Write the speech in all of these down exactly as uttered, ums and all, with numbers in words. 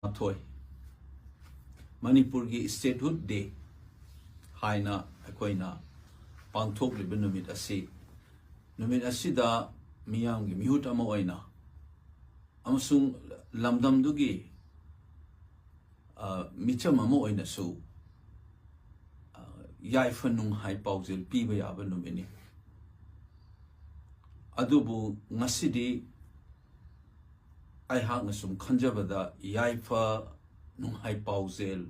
ꯃꯥꯊꯣꯏ, ꯃꯅꯤꯄꯨꯔꯒꯤ Statehood Day ꯍꯥꯏꯅ ꯑꯩꯈꯣꯏꯅ ꯄꯥꯡꯊꯣꯛꯂꯤꯕ ꯅꯨꯃꯤꯠ ꯑꯁꯤ, ꯅꯨꯃꯤꯠ ꯑꯁꯤꯗ ꯃꯤꯌꯥꯝꯒꯤ ꯃꯤꯍꯨꯠ ꯑꯃ ꯑꯣꯏꯅ ꯑꯃꯁꯨꯡ ꯂꯝꯗꯝꯗꯨꯒꯤ, ꯑ, ꯃꯤꯆꯝ ꯑꯃ ꯑꯣꯏꯅꯁꯨ, ꯑ, ꯌꯥꯏꯐ ꯅꯨꯡꯍꯥꯏ ꯄꯥꯎꯖꯦꯜ ꯄꯤꯕ ꯌꯥꯕ ꯅꯨꯃꯤꯠꯅꯤ꯫ ꯑꯗꯨꯕꯨ ꯉꯁꯤꯗꯤ ꯑꯩꯍꯥꯛꯅ ꯁꯨꯝ ꯈꯟꯖꯕꯗ, ꯌꯥꯏꯐ ꯅꯨꯡꯍꯥꯏ ꯄꯥꯎꯖꯦꯜ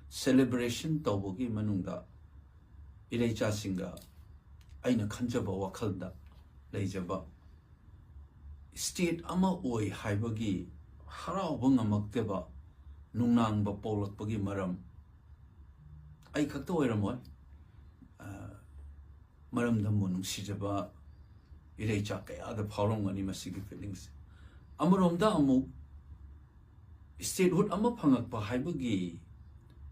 celebration ꯇꯧꯕꯒꯤ ꯃꯅꯨꯡꯗ ꯏꯔꯩꯆꯥꯁꯤꯡꯒ ꯑꯩꯅ ꯈꯟꯖꯕ ꯋꯥꯈꯜꯗ ꯂꯩꯖꯕ, state ꯑꯃ ꯑꯣꯏ ꯍꯥꯏꯕꯒꯤ ꯍꯔꯥꯎꯕ ꯉꯝꯃꯛꯇꯕ ꯅꯨꯡꯅꯥꯡꯕ ꯄꯣꯛꯂꯛꯄꯒꯤ ꯃꯔꯝ ꯑꯩ ꯈꯛꯇ ꯑꯣꯏꯔꯝꯃꯣꯏ꯫ ꯑ, ꯃꯔꯝꯗꯝꯕꯨ ꯅꯨꯡꯁꯤꯖꯕ ꯏꯔꯩꯆꯥ ꯀꯌꯥꯗ ꯐꯥꯎꯔꯝꯒꯅꯤ ꯃꯁꯤꯒꯤ feelings꯫ ꯑꯃꯔꯣꯝꯗ ꯑꯃꯨꯛ statehood ꯑꯃ ꯐꯪꯉꯛꯄ ꯍꯥꯏꯕꯒꯤ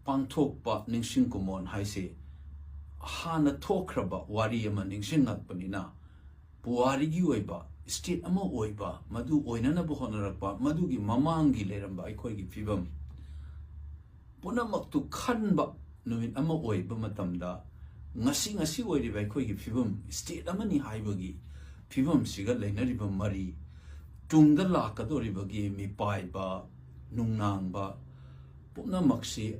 ꯄꯥꯡꯊꯣꯛꯄ ꯅꯤꯡꯁꯤꯡ ꯀꯨꯝꯑꯣꯟ ꯍꯥꯏꯁꯦ ꯍꯥꯟꯅ ꯊꯣꯛꯈ꯭ꯔꯕ ꯋꯥꯔꯤ ꯑꯃ ꯅꯤꯡꯁꯤꯡꯉꯛꯄꯅꯤꯅ, ꯄꯨꯋꯥꯔꯤꯒꯤ ꯑꯣꯏꯕ state ꯑꯃ ꯑꯣꯏꯕ, ꯃꯗꯨ ꯑꯣꯏꯅꯅꯕ ꯍꯣꯠꯅꯔꯛꯄ, ꯃꯗꯨꯒꯤ ꯃꯃꯥꯡꯒꯤ ꯂꯩꯔꯝꯕ ꯑꯩꯈꯣꯏꯒꯤ ꯐꯤꯕꯝ ꯄꯨꯝꯅꯃꯛꯇꯨ ꯈꯟꯕ ꯅꯨꯃꯤꯠ ꯑꯃ ꯑꯣꯏꯕ ꯃꯇꯝꯗ, ꯉꯁꯤ ꯉꯁꯤ ꯑꯣꯏꯔꯤꯕ ꯑꯩꯈꯣꯏꯒꯤ ꯐꯤꯕꯝ, state ꯑꯃꯅꯤ ꯍꯥꯏꯕꯒꯤ ꯐꯤꯕꯝꯁꯤꯒ ꯂꯩꯅꯔꯤꯕ ꯃꯔꯤ, ꯇꯨꯡꯗ ꯂꯥꯛꯀꯗꯧꯔꯤꯕꯒꯤ ꯃꯤꯄꯥꯏꯕ, ꯅꯨꯡꯅꯥꯡꯕ ꯄꯨꯝꯅꯃꯛꯁꯤ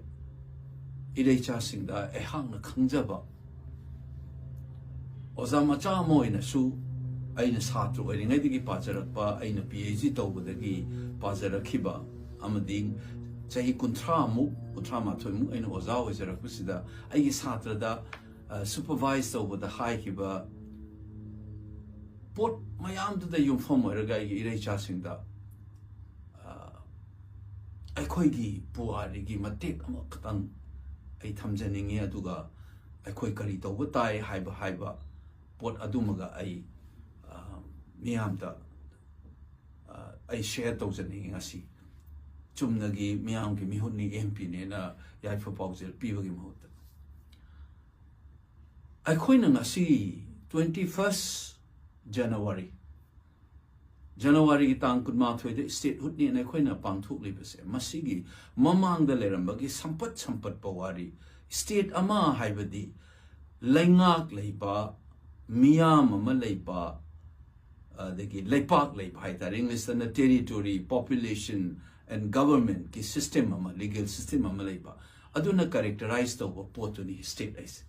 ꯏꯔꯩꯆꯥꯁꯤꯡꯗ ꯑꯩꯍꯥꯛꯅ ꯈꯪꯖꯕ ꯑꯣꯖꯥ ꯃꯆꯥ ꯑꯃ ꯑꯣꯏꯅꯁꯨ, ꯑꯩꯅ ꯁꯥꯇ꯭ꯔ ꯑꯣꯏꯔꯤꯉꯩꯗꯒꯤ ꯄꯥꯖꯔꯛꯄ, ꯑꯩꯅ PhD ꯇꯧꯕꯗꯒꯤ ꯄꯥꯖꯔꯛꯈꯤꯕ, ꯑꯃꯗꯤ ꯆꯍꯤ ꯀꯨꯟꯊ꯭ꯔꯥꯃꯨꯛ, ꯀꯨꯟꯊ꯭ꯔꯥ ꯃꯥꯊꯣꯏꯃꯨꯛ ꯑꯩꯅ ꯑꯣꯖꯥ ꯑꯣꯏꯖꯔꯛꯄꯁꯤꯗ ꯑꯩꯒꯤ ꯁꯥꯇ꯭ꯔꯗ, ꯑ, supervise ꯇꯧꯕꯗ ꯍꯥꯏꯈꯤꯕ ꯄꯣꯠ ꯃꯌꯥꯝꯗꯨꯗ ꯌꯨꯝꯐꯝ ꯑꯣꯏꯔꯒ ꯑꯩꯒꯤ ꯏꯔꯩꯆꯥꯁꯤꯡꯗ, ꯑ, ꯑꯩꯈꯣꯏꯒꯤ ꯄꯨꯋꯥꯔꯤꯒꯤ ꯃꯇꯦꯛ ꯑꯃꯈꯛꯇꯪ ꯑꯩ ꯊꯝꯖꯅꯤꯡꯉꯤ, ꯑꯗꯨꯒ ꯑꯩꯈꯣꯏ ꯀꯔꯤ ꯇꯧꯕ ꯇꯥꯏ ꯍꯥꯏꯕ, ꯍꯥꯏꯕ ꯄꯣꯠ ꯑꯗꯨꯃꯒ ꯑꯩ, ꯑ, ꯃꯤꯌꯥꯝꯗ, ꯑ, ꯑꯩ share ꯇꯧꯖꯅꯤꯡꯉꯤ ꯉꯁꯤ꯫ ꯆꯨꯝꯅꯒꯤ ꯃꯤꯌꯥꯝꯒꯤ ꯃꯤꯍꯨꯠꯅꯤ, MPꯅꯦꯅ ꯌꯥꯏꯐ ꯄꯥꯎꯖꯦꯜ ꯄꯤꯕꯒꯤ ꯃꯍꯨꯠꯇ꯫ ꯑꯩꯈꯣꯏꯅ ꯉꯁꯤ twenty first January, ꯖꯅꯋꯥꯔꯤꯒꯤ ꯇꯥꯡ ꯀꯨꯟꯃꯥꯊꯣꯏꯗ statehoodꯅꯦꯅ ꯑꯩꯈꯣꯏꯅ ꯄꯥꯡꯊꯣꯛꯂꯤꯕꯁꯦ, ꯃꯁꯤꯒꯤ ꯃꯃꯥꯡꯗ ꯂꯩꯔꯝꯕꯒꯤ ꯁꯝꯄꯠ ꯁꯝꯄꯠꯄ ꯋꯥꯔꯤ, state ꯑꯃ ꯍꯥꯏꯕꯗꯤ ꯂꯩꯉꯥꯛ ꯂꯩꯕ, ꯃꯤꯌꯥꯝ ꯑꯃ ꯂꯩꯕ, ꯑꯗꯒꯤ ꯂꯩꯄꯥꯛ ꯂꯩꯕ ꯍꯥꯏꯇꯥꯔꯦ, Englishꯇꯅ territory, population and governmentꯀꯤ system ꯑꯃ, legal system ꯑꯃ ꯂꯩꯕ, ꯑꯗꯨꯅ characterize ꯇꯧꯕ ꯄꯣꯠꯇꯨꯅꯤ state ꯍꯥꯏꯁꯦ꯫